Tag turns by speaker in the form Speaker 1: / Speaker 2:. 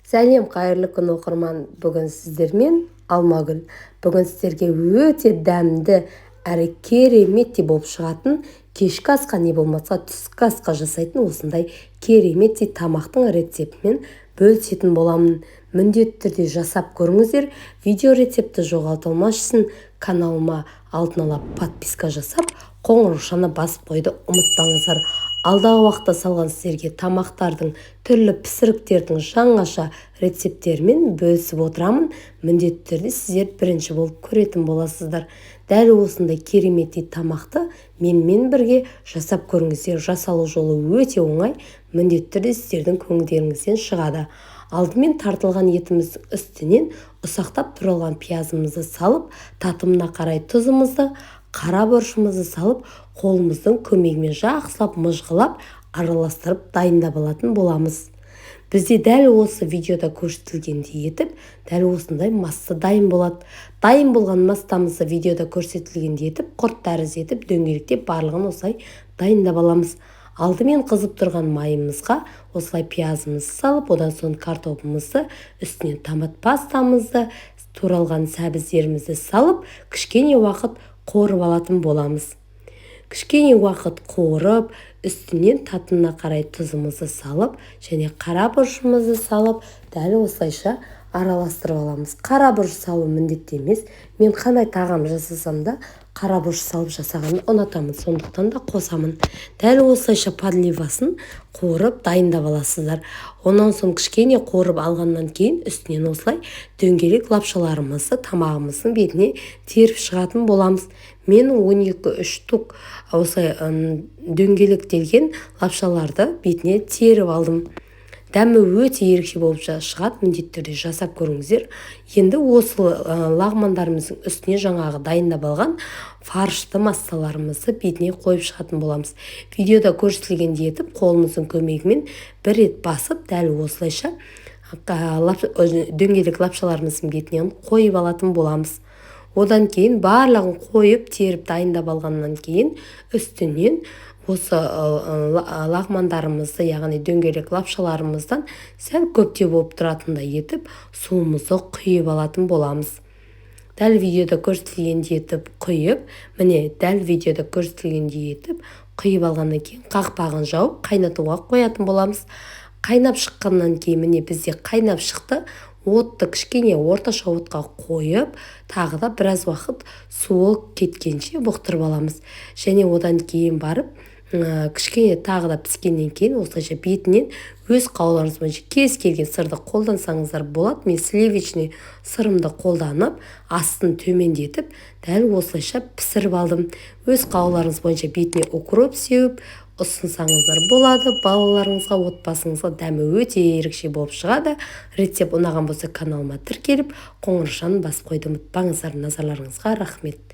Speaker 1: Сәлем, қайырлы күн, оқырман! Бүгін сіздермен Алмагүл. Бүгін сіздерге өте дәмді әрі кереметтей болып шығатын, кешкі асқа, не болмаса түскі асқа жасайтын осындай кереметтей тамақтың рецептімен бөлісетін боламын. Міндетті түрде жасап көріңіздер. Видео рецептті жоғалта алмас үшін каналыма алдын ала подписка жасап, қоңыраушаны басып қоюды ұмытпаңыздар. Алдағы уақытта салған сіздерге тамақтардың, түрлі пісіріктердің жаңаша рецепттерімен бөлісіп отырамын. Міндетті түрде сіздер бірінші болып көретін боласыздар. Дәл осындай кереметтей тамақты менімен бірге жасап көріңіздер. Жасалу жолы өте оңай, міндетті түрде сіздердің көңілдеріңізден шығады. Алдымен тартылған етіміздің үстінен ұсақтап туралған пиязымызды салып, татымына қарай тұзымызды, қара бұрышымызды салып, қолымыздың көмегімен жақсылап мыжғылап, араластырып дайындап алатын боламыз. Бізде дәл осы видеода көрсетілгендей етіп, дәл осындай масса дайын болады. Дайын болған массамызды видеода көрсетілгендей етіп, құрт тәрізді етіп, дөңгелектеп, барлығын осылай дайындап аламыз. Алдымен қызып тұрған майымызға осылай пиязымызды салып, одан соң картопымызды, үстіне томат пастамызды, туралған сәбіздерімізді салып, кішкене уақыт қуырып алатын боламыз. Кішкене уақыт қуырып, үстінен татына қарай тұзымызды салып және қара бұрышымызды салып, дәл осылайша араластырып аламыз. Қара бұрыш салу міндетті емес. Мен қандай тағам жасасам да, қара бұрыш салып жасағанды ұнатамын, сондықтан да қосамын. Дәл осылайша подливасын қуырып дайындап аласыздар. Онан соң кішкене қуырып алғаннан кейін үстінен осылай дөңгелек лапшаларымызды тамағымыздың бетіне теріп шығатын боламыз. Мен 12 штук осылай дөңгелектелген лапшаларды бетіне теріп алдым. Дәмі өте ерекше болып шығады, міндетті түрде жасап көріңіздер. Енді осы лағмандарымыздың үстіне жаңағы дайындап алған фаршты массаларымызды бетіне қойып шығатын боламыз. Видеода көрсетілгендей етіп, қолымыздың көмегімен бір рет басып, дәл осылайша дөңгелек лапшаларымыздың бетінен қойып алатын боламыз. Одан кейін барлығын қойып, теріп дайындап алғаннан кейін үстінен осы лағмандарымызды, яғни дөңгелек лапшаларымыздан сәл көптеу болып тұратындай етіп, суымызды құйып алатын боламыз. Дәл видеода көрсетілгендей етіп құйып, міне, дәл видеода көрсетілгендей етіп құйып алғаннан кейін қақпағын жауып, қайнатуға қоятын боламыз. Қайнап шыққаннан кейін, міне, бізде қайнап шықты. Отты кішкене орташа отқа қойып, тағы да біраз уақыт суы кеткенше бұқтырып аламыз. Және одан кейін барып, кішкене тағы да піскеннен кейін осылайша бетінен өз қалауларыңыз бойынша кез келген сырды қолдансаңыздар болады. Мен сливочный сырымды қолданып, астын төмендетіп, дәл осылайша пісіріп алдым. Өз қалауларыңыз бойынша бетіне укроп сеуіп ұсынсаңыздар болады. Балаларыңызға, отбасыңызға дәмі өте ерекше болып шығады. Рецепт ұнаған болса, каналыма тіркеліп, қоңыраушаны басып қоюды ұмытпаңыздар. Назарларыңызға рахмет.